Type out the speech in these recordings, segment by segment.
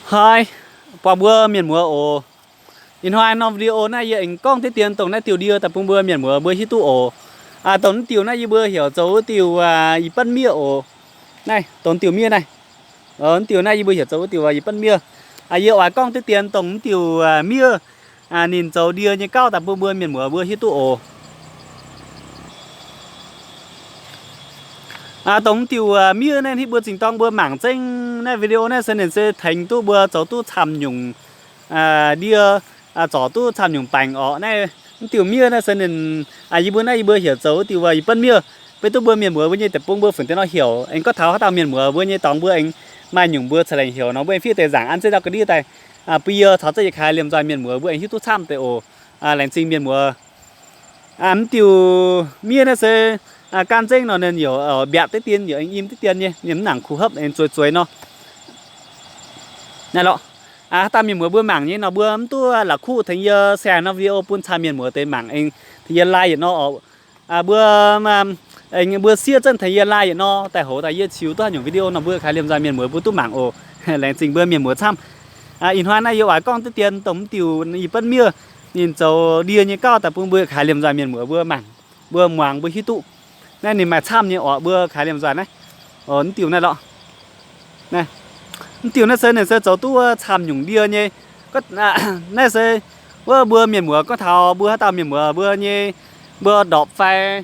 Hnoi, buatc mbuo mienh muoz oc. Ih hnoi norm video naaiv yie aengx gorngv diqv dien dongh naaiv diuh ndie daaih bun mbuo mienh muoz mbuo hiuv duqv oc. Dongh mv diuh naaiv yie mbuo heuc zoux wuov diuh, aa, yi banv miev oc. Naaiv dongh diuh miev naaiv. Mv diuh naaiv yie mbuo heuc zoux wuov diuh, aa, yi banv miev. Yie oix gorngv diqv dien dongh mv diuh, aa, miev ninh zoux ndie nyei gauv daaih bun mbuo mienh muoz mbuo hiuv duqv oc. Dongh mv diuh miev naaiv hitv mbuo zingh dorng mbuo mangc zengv naaiv video naaiv se ninh se tengx duqv mbuo zoux duqv camv nyungc ndie, zorc duqv camv nyungc baengc orqc. Naaiv mv diuh miev naaiv se ninh, yie mbuo naaiv yie mbuo heuc zoux wuov diuh yi banv miev. Beiv duqv mbuo mienh muoz mbuo nyei deic-bung mbuo funx deix nor heuc. Aengx gorngv taux haaix dauh mienh muoz mbuo nyei dorngx mbuo aengx maaih nyungc mbuo ca'lengc heuc nor mbuo aengx fiev deix nzaangc an zeiv ndau ga'ndiev daaih bun yie caux zengv yietc kaaix liemh nzoih mienh muoz mbuo aengx hiuv duqv camv deix oc. Laengz zingh mienh muoz. Mv diuh miev naaiv se gan zengv nor ninh yaac mbiaatc diqv dien, yaac aengx im diqv dien nyei, ninh mv nangc kuh hopv, aengx zueiz zueiz nor. Naaiv lorqc, haaix dauh mienh muoz mbuo mangc nyei nor mbuo mv duqv la'kuqv tengx yie share norm video bun camv mienh muoz deix mangc, aengx tengx yie like yietc nor oc. Mbuo, mbuo siev zengv tengx yie like yietc nor daaih hoz daaih yie qiux duqv haaix nyungc video nor mbuo kaaix liemh nzoih mienh muoz mbuo duqv mangc oc. Laengz zingh mbuo mienh muoz camv. Ih hnoi naaiv yie oix gorngv diqv dien dongh mv diuh yi banv miev ninh zoux ndie nyei gauv daaih bun mbuo kaaix liemh nzoih mienh muoz mbuo mangc, mbuo muangx mbuo hiuv duqv. Naaiv ninh maaih camv nyei orqc, mbuo kaaix liemh nzoih naaiv. Mv diuh naaiv lorqc. Mv diuh naaiv se ninh se zoux duqv wuov camv nyungc ndie nyei. Naaiv se wuov mbuo mienh muoz gorngv taux mbuo haaix dauh mienh muoz mbuo nyei, mbuo ndorpc fai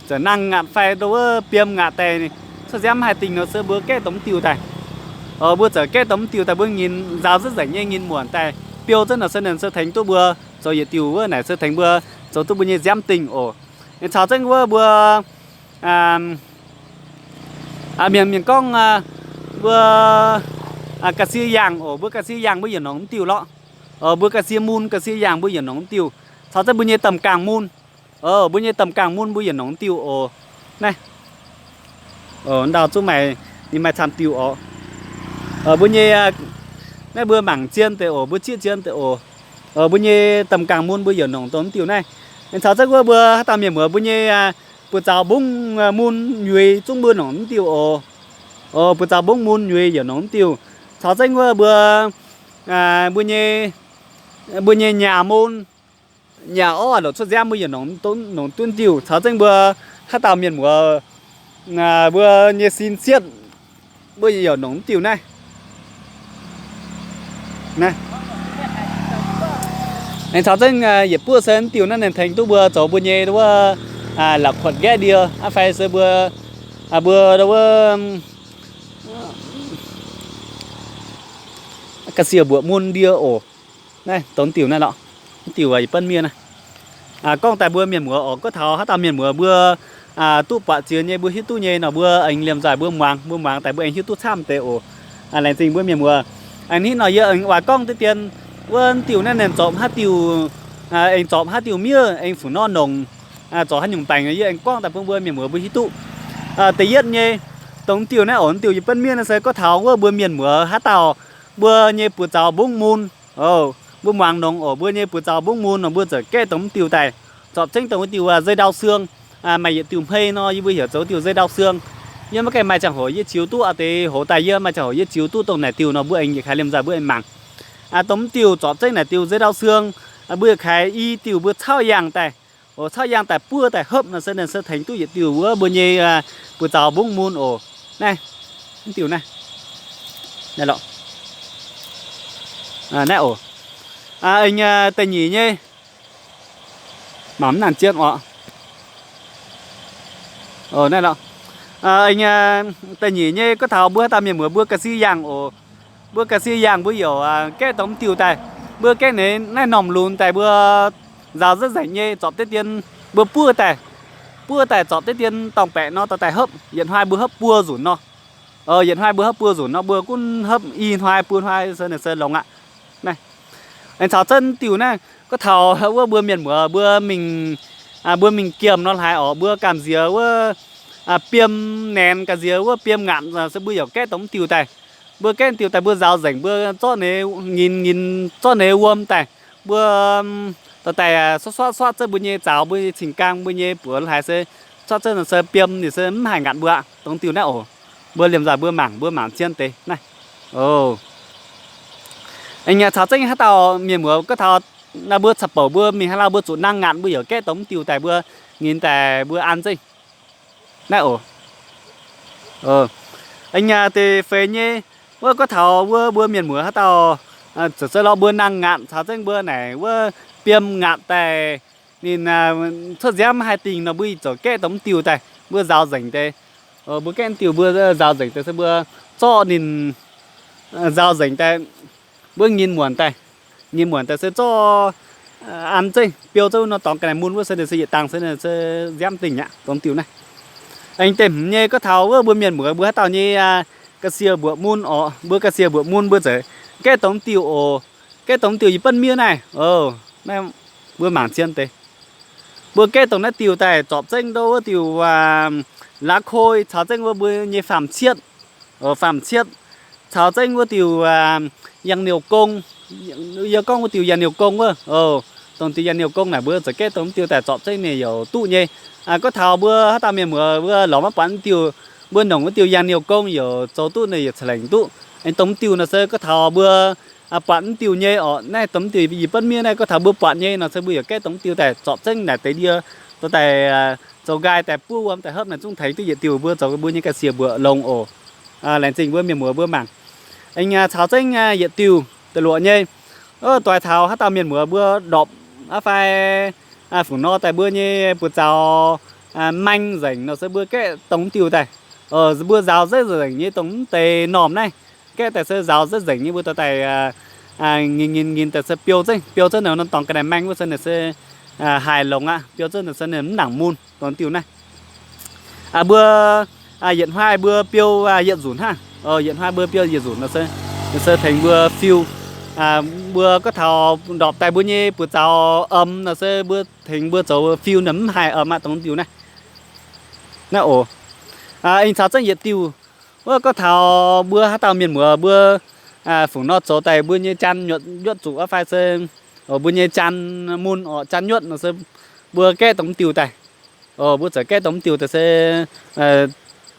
za'nangh ngaatc fai ndo wuov biom ngaatc daaih, cuotv nziaamv mv haih dingh nor se mbuo gaeqv dongh mv diuh daaih. Mbuo zaqc gaeqv dongh mv diuh daaih mbuo ngin nzaaux zengv nzengc nyei ngin muonc daaih biou zengv nor se ninh se tengx duqv mbuo zoux yietc diuh wuov naaic se tengx mbuo zoux duqv mbuo nyei nziaamv dingh oc. Caux zengv wuov mbuo mienh, mienh gorngv mbuo ga'sie yangh oc, mbuo ga'sie yangh mbuo yietc nongc mv diuh lorqc. Mbuo ga'sie mun ga'sie yangh mbuo yietc nongc mv diuh. Caux zengv mbuo nyei domh gaangh mun, mbuo nyei domh gaangh mun mbuo yietc nongc mv diuh oc. Naaiv ndau zungv maaih, ninh maaih camv diuh oc. Mbuo nyei, naaiv mbuo mangc zien deix oc, mbuo zieqv zien deix oc. Mbuo nyei domh gaangh mun mbuo yietc nongc dongh mv diuh naaiv. Caux zengv wuov mbuo haaix dauh mienh muoz mbuo nyei buoz-zaux mbungv mun nyuix zungv mbuo nongc mv diuh oc. Buoz-zaux mbungv mun nyuix yietc nongc mv diuh. Caux zengv wuov mbuo, mbuo nyei, mbuo nyei nyaah mun, nyaah orv lorqc cuotv nziaamv mbuo yietc nongc duqv mv diuh. Caux zengv mbuo haaix dauh mienh muoz mbuo nyei sin cietv mbuo yietc nongc mv diuh naaiv. Aengx caux zengv yietc buoqv se mv diuh naaiv ninh tengx duqv mbuo zoux mbuo nyei wuov la'kuotv nqaeqv ndie aqv fai se mbuo, mbuo wuov ga'sie mbuoqc mun ndie oc. Naaiv dongh diuh naaiv lorqc, mv diuh yietc banv miev naaiv. Gorngv daaih mbuo mienh muoz oc, gorngv taux haaix dauh mienh muoz mbuo duqv buatc ziex nyei mbuo hiuv duqv nyei nor mbuo aengx liemh nzaaih mbuo muangx, mbuo muangx daaih mbuo aengx hiuv duqv camv deix oc. Laengz zingh mbuo mienh muoz. Ih hnoi yie oix gorngv diqv dien wuov diuh naaiv ninh zorpc haaix diuh, aengx zorpc haaix diuh miev aengx fu nor nongc, zorpc haaix nyungc baengc yie aengx gorngv daaih bun mbuo mienh muoz mbuo hiuv duqv. Da'yietv nyei, dongh diuh naaiv oc, diuh yietc banv miev naaiv se gorngv taux wuov mbuo mienh muoz haaix dauh mbuo nyei buoz-zaux mbungv mun, mbuo muangx nongx oc, mbuo nyei buoz-zaux mbungv mun nor mbuo ziouc gaeqv dongh mv diuh daaih, zorpc zengv dongh wuov diuh zei ndau siang, maaih yietc diuh hmei nor yie mbuo heuc zoux diuh zei ndau siang. Yie maiv gaengh maaih ziangh hoc yie ziux duqv aqv deix, hoz daaih yie maaih ziangh hoc yie ziux duqv dongh naaic diuh nor mbuo aengx yietc kaaix liemh nzaaih mbuo aengx mangc. Dongh mv diuh zorpc zengv naaic diuh zei ndau siang, mbuo yietc kaaix i diuh mbuo caauv yangh daaih, oc, caauv yangh daaih buov daaih hopv nor se ninh se tengx duqv yietc diuh wuov mbuo nyei buoz-zaux mbungv mun oc. Naaiv, mv diuh naaiv, naaiv lorqc, naaiv oc. Aengx da'nyeic nyei, mangc mv nangc zien oc. Naaiv lorqc, aengx da'nyeic nyei gorngv taux mbuo haaix dauh mienh muoz mbuo ga'sie yangh oc. Mbuo ga'sie yangh mbuo youc gaeqv dongh mv diuh daaih. Mbuo gaeqv naaiv, naaiv normh lunx daaih mbuo nzaaux zengv nzengc nyei zorpc deix dien mbuo buov daaih. Buov daaih zorpc deix dien dorngh baeqc nor dorh daaih hopv. Yietc hnoi mbuo hopv buo nzunc nor. Yietc hnoi mbuo hopv buo nzunc nor mbuo gunv hopv i hnoi buo hnoi se ninh se longx aqv. Naaiv, aengx caux zengv diuh naaiv gorngv taux wuov mbuo mienh muoz mbuo mingh, mbuo mingh giemh nor hlaaix oc, mbuo gamh nziex wuov biom naenx, gamh nziex wuov biom ngaatc se mbuo youc gaeqv dongh mv diuh daaih. Mbuo gaeqv diuh daaih mbuo nzaaux nzengc mbuo zorqv ninh, nginx nginx zorqv ninh wuom daaih. Mbuo dorh daaih suotv suotv suotv zengv mbuo nyei zaux, mbuo nyei cing-gaang, mbuo nyei buoz hlaaix se cuotv zengv se biom ninh se mv haih ngaatc mbuo aqv. Dongh diuh naaiv oc, mbuo liemh nzaaih mbuo mangc, mbuo mangc zien deix naaiv oc. Aengx caux zengv haaix dauh mienh muoz gorngv taux naaiv mbuo caqv-bouc mbuo mingh haaix lauh mbuo zuqc nangh ngaatc mbuo yaac gaeqv dongh mv diuh daaih mbuo nyinz daaih mbuo an zengv naaiv oc. Aengx deix feix nyei, wuov gorngv taux wuov mbuo mienh muoz haaix dauh zoux se lorqc mbuo nangh ngaatc caux zengv mbuo naaic wuov biom ngaatc daaih ninh cuotv nziaamv haih dingh nor mbuo zoux gaeqv dongh mv diuh daaih mbuo nzaaux nzengc deix. Mbuo gaeqv mv diuh mbuo nzaaux nzengc deix se mbuo zorqv ninh nzaaux nzengc daaih mbuo nyinz muonc daaih, nyinz muonc daaih se zorqv an zengv biou zengv wuov nor dorngx ga'naaiv mun wuov se ninh se yietc dangh se ninh se nziaamv dingh aqv dongh mv diuh naaiv. Aengx deix hmz nyei gorngv taux wuov mbuo mienh muoz mbuo haaix dauh nyei ga'sie mbuoqc mun oc, mbuo ga'sie mbuoqc mun mbuo zeiz gaeqv dongh mv diuh oc. Gaeqv dongh mv diuh yie banv miev naaiv, mbuo mangc zien deix. Mbuo gaeqv dongh naaiv diuh daaih zorpc zengv ndouv wuov diuh la'koi caux zengv wuov mbuo nyei faam-cietv, faam-cietv caux zengv wuov diuh yangh niouh gong. Yie gorngv wuov diuh yangh niouh gong wuov, dongh diuh yangh niouh gong naaic mbuo zoux gaeqv dongh mv diuh daaih zorpc zengv ninh yaac duqv nyei. Gorngv taux mbuo haaix dauh mienh muoz mbuo lorz maiv buatc mv diuh, mbuo nongc wuov diuh yangh niouh gong yaac zoux duqv ninh yaac ca'lengc duqv. Aengx dongh mv diuh nor se gorngv taux mbuo buatc mv diuh nyei oc, naaiv dongh mv diuh yie banv miev naaiv gorngv taux mbuo buatc nyei nor se mbuo yaac gaeqv dongh mv diuh daaih zorpc zengv naaic deix ndie dorh daaih zoux nqaai daaih buov wuom daaih hopv naaic zungv tengx duqv yietc diuh mbuo zoux mbuo nyei ga'sie mbuoqc longx oc. Laengz zingh mbuo mienh muoz mbuo mangc. Aengx caux zengv yietc diuh da'luoqc nyei, doix taux haaix dauh mienh muoz mbuo ndorpc aqv fai fungc nor daaih mbuo nyei buoz-zaux maeng nzengc nor se mbuo gaeqv dongh mv diuh daaih. Mbuo nzaaux zengv nzengc nyei dongh mv deix normh naaiv, gaeqv daaih se nzaaux zengv nzengc nyei mbuo dorh daaih nyinz nyinz nyinz daaih se biou zengv, biou zengv naaic nor dorngx ga'naaiv maeng wuov se ninh se haih longx aqv, biou zengv naaic se ninh mv nangc mun dongh diuh naaiv. Mbuo yietc hnoi mbuo biou yietc nzunc hnangv, yietc hnoi mbuo biou yietc nzunc nor se, se tengx mbuo fiu, mbuo gorngv taux ndorpc daaih mbuo nyei buoz-zaux om nor se mbuo tengx mbuo zoux fiu naaic mv haih om aqv dongh diuh naaiv. Naaiv oc, aengx caux zengv yietc diuh. Wuov gorngv taux mbuo haaix dauh mienh muoz mbuo fungc nor zoux daaih mbuo nyei jaan nyuotv, nyuotv zuqc aqv fai se mbuo nyei jaan mun oc, jaan nyuotv nor se mbuo gaeqv dongh mv diuh daaih. Mbuo zoux gaeqv dongh mv diuh daaih se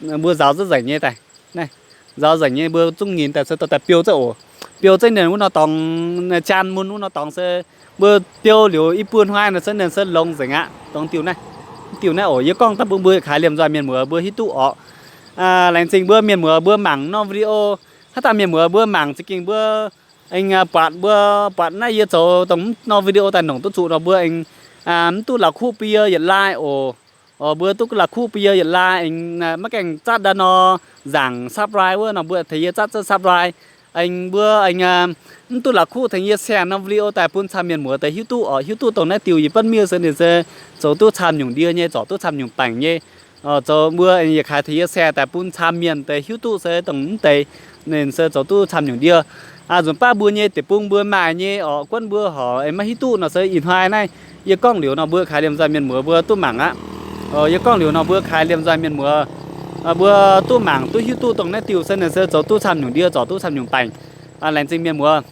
mbuo nzaaux zengc nzengc nyei daaih. Naaiv nzaaux nzengc nyei mbuo zungv nyinz daaih se dorh daaih biou zengv oc. Biou zengv ninh wuov nor dorngx, jaan mun wuov nor dorngx se mbuo biou liuz i buo hnoi nor se ninh se longx nzengc aqv dongh diuh naaiv. Diuh naaiv oc, yie gorngv daaih bun mbuo kaaix liemh nzoih mienh muoz mbuo hiuv duqv oc. Laengz zingh mbuo mienh muoz mbuo mangc norm video. Haaix dauh mienh muoz mbuo mangc za'gengh mbuo aengx buatc, mbuo buatc naaiv yie zoux dongh norm video daaih nongc duqv zuqc nor mbuo aengx mv duqv la'kuqv bun yie yietc like oc. Mbuo duqv la'kuqv bun yie yietc like aengx maiv gaengh zatv nda'nor nzaangc subscribe wuov nor mbuo tengx yie zatv zatv subscribe. Aengx mbuo aengx mv duqv la'kuqv tengx yie share norm video daaih bun camv mienh muoz deix hiuv duqv oc. Hiuv duqv dongh naaiv diuh yie banv miev se ninh se zoux duqv camv nyungc ndie nyei, zoux duqv camv nyungc baengc nyei. Zoux mbuo aengx yietc kaaix tengx yie share daaih bun camv mienh deix hiuv duqv se dongh mv deix ninh se zoux duqv camv nyungc ndie. Nzunc baav mbuo nyei deic-bung mbuo maaih nyei oc, guonv mbuo horc aengx maiv hiuv duqv nor se ih hnoi naaiv yie gorngv liuz nor mbuo kaaix liemh nzoih mienh muoz mbuo duqv mangc aqv. Yie gorngv liuz nor mbuo kaaix liemh nzoih mienh muoz mbuo duqv mangc duqv hiuv duqv dongh naaiv diuh se ninh se zoux duqv camv nyungc ndie, zoux duqv camv nyungc baengc. Laengz zingh mienh muoz.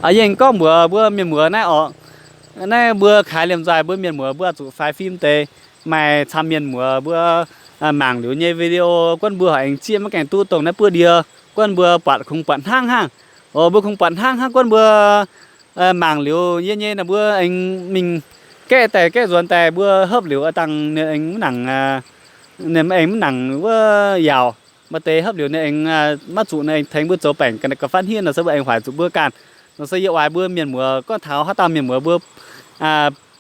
Yie aengx gorngv mbuox mbuo mienh muoz naaiv oc, naaiv mbuo kaaix liemh nzoih mbuo mienh muoz mbuo zuqc faix fim deix maaih camv mienh muoz mbuo mangc liuz nyei video guonv mbuo horc aengx zieqv maiv gaengh duqv dongh naaiv buov ndie, guonv mbuo buatc kungx buatc hnangv hnangv. Mbuo kungx buatc hnangv hnangv guonv mbuo mangc liuz yie nyei nor mbuo aengx mingh gaeqv daaih gaeqv nzuonx daaih mbuo hopv liuz dangh ninh aengx mv nangc, ninh aengx mv nangc wuov yaauc. Maaih deix hopv liuz ninh aengx maiv zuqc ninh aengx tengx mbuo zoux baengc ga'naaiv ga'fanh hniev nor se mbuo aengx hoic zuqc mbuo ganh. Nor se yie oix mbuo mienh muoz gorngv taux haaix dauh mienh muoz mbuo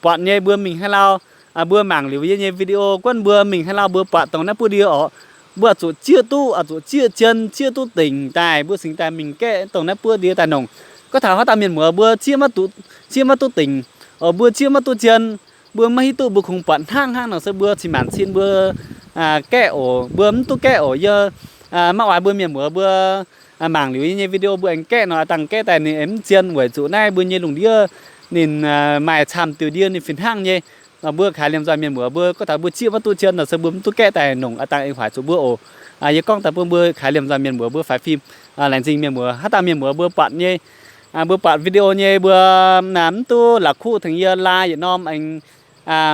buatc nyei mbuo mingh haaix lauh, mbuo mangc liuz yie nyei video guonv mbuo mingh haaix lauh mbuo buatc dongh naaiv buov ndie oc, mbuo zuqc zieqv duqv, zuqc zieqv zien zieqv duqv dingc daaih mbuo cingx daaih mingh gaeqv dongh naaiv buov ndie daaih nongc. Gorngv taux haaix dauh mienh muoz mbuo zieqv maiv duqv, zieqv maiv duqv dingc, mbuo zieqv maiv duqv zien, mbuo maiv hiuv duqv mbuo kungx buatc hnangv hnangv nor se mbuo cin-maanc cin mbuo gaeqv oc, mbuo mv duqv gaeqv oc. Yie maiv oix mbuo mienh muoz mbuo mangc liuz yie nyei video mbuo aengx gaeqv nor dangh gaeqv daaih ninh aengx mv zien weic zuqc naaiv mbuo nyei lungh ndiev ninh maaih camv diuh ndie ninh fih hnangv nyei. Nor mbuo kaaix liemh nzoih mienh muoz mbuo gorngv taux mbuo zieqv maiv duqv zien nor se mbuo mv duqv gaeqv daaih nongc dangh aengx hoic zuqc mbuo oc. Yie gorngv daaih bun mbuo kaaix liemh nzoih mienh muoz mbuo faix fim. Laengz zingh mienh muoz, haaix dauh mienh muoz mbuo buatc nyei, mbuo buatc video nyei mbuo mv duqv la'kuqv tengx yie like yietc norm aengx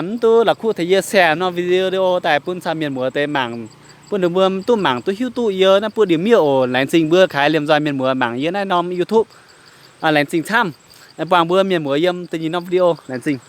mv duqv la'kuqv tengx yie share norm video daaih bun camv mienh muoz deix mangc, bun ninh mbuo duqv mangc duqv hiuv duqv yie naaiv buov ndie-miev oc. Laengz zingh mbuo kaaix liemh nzoih mienh muoz mangc yie naaiv norm YouTube. Laengz zingh camv. Buangh mbuo mienh muoz yiem da'nyeic norm video. Laengz zingh.